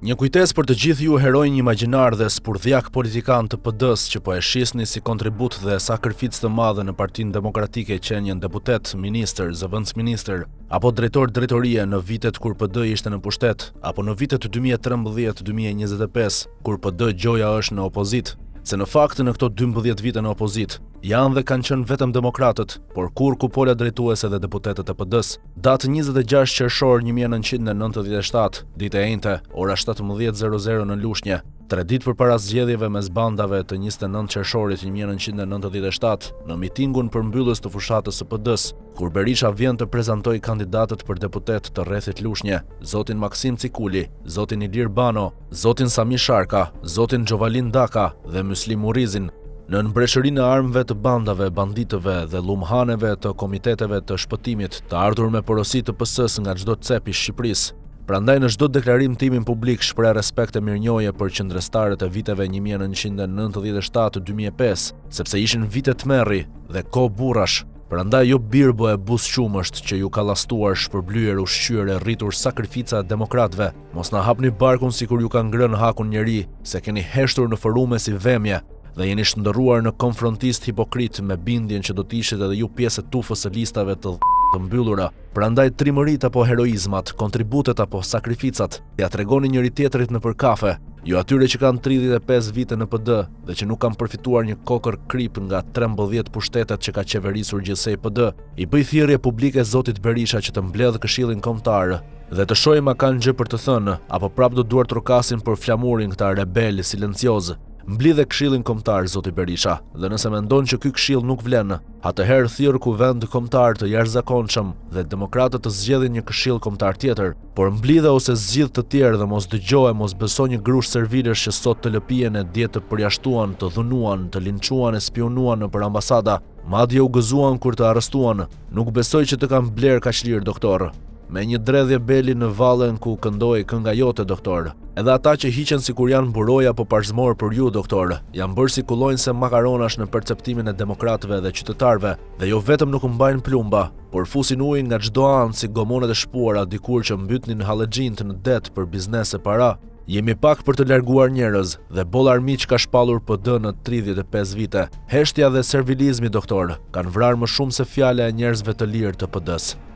Një kujtesë për të gjithë ju heronj imagjinarë dhe spurdhjakë politikanë të PD-së që po e shisni si kontribut dhe sakrificë të madhe në Partinë Demokratike qenien deputet, ministër, zëvendësministër, apo drejtor drejtorie në vitet kur PD ishte në pushtet, apo në vitet 2013 2025, kur PD gjoja është në opozitë. Se në fakt në këto 12 vite në opozitë, janë dhe kanë qenë vetëm demokratët, por kurrë kupola drejtuese dhe deputetët e PD-së. Datë 26 qershor 1997, ditë e enjte, ora 17:00 në Lushnje, tre ditë përpara zgjedhjeve mes bandave të 29 qershorit 1997, në mitingun përmbyllës të fushatës së PD-së, kur Berisha vjen të prezantojë kandidatët për deputetë të rrethit Lushnje, zotin Maksim Cikuli, zotin Ilir Bano, zotin Sami Sharka, zotin Gjovalin Daka dhe Myslim Murrizin, nën breshërinë e armëve të bandave, banditëve dhe llumhaneve të komiteteve të shpëtimit, të ardhur me porosi të PS-së nga çdo cep i Shqipërisë. Prandaj në çdo deklarim timin publik shpreh respekt e mirënjohje për qëndrestarët e viteve 1997-2005, sepse ishin vite tmerri dhe kohë burrash, Prandaj jo birbo e buzëqumësht që ju ka llastuar, shpërblyer, ushqyer e rritur sakrifica e demokratëve, mos na hapni barkun sikur ju ka ngrënë hakun njeri, se keni heshtur në forume si vemje dhe jeni shndërruar në konfrontistë hipokritë me bindjen që do të ishit edhe ju pjesë e tufës së listave të të mbyllura. Prandaj trimëritë apo heroizmat, kontributet apo sakrificat, ia tregoni njëri-tjetrit nëpër kafe, jo atyre që kanë 35 vite në PD dhe që nuk kanë përfituar një kokërr kripë nga 13 pushtetet që ka qeverisur gjithsej PD. I bëj thirrje publike zotit Berisha që të mbledhë Këshillin Kombëtar dhe të shohim a kanë gjë për të thënë, apo prapë do duartrokasin për flamurin këta rebelë silenciozë. Mblidhe Këshillin Kombëtar, zoti Berisha, dhe nëse mendon që ky këshill nuk vlen, atëherë thirr Kuvend Kombëtar të jashtëzakonshëm dhe demokratët të zgjedhin një Këshill Kombëtar tjetër. Por mblidhe ose zgjidh të tjerë dhe mos dëgjo e mos beso një grusht servilësh që sot të lëpihen e dje të përjashtuan, të dhunuan, të linçuan e spiunuan nëpër ambasada, madje u gëzuan kur të arrestuan. Nuk besoj që të kanë blerë kaq lirë, doktor. Me një dredhje beli në vallen ku këndohej kënga jote, doktor. Edhe ata që hiqen sikur janë mburojë apo parzmorë për ju, doktor, janë bërë si kullonjëse makaronash në perceptimin e demokratëve dhe qytetarëve, dhe jo vetëm nuk mbajnë plumba, por fusin ujin nga çdo anë si gomonet e shpuara dikur që mbytnin hallexhinjtë në det për biznes e para. Jemi pak për të larguar njerëz dhe boll armiq ka shpallur PD në 35 vite. Heshtja dhe servilizmi, doktor, kanë vrarë më shumë se fjala e njerëzve të lirë të PD-së.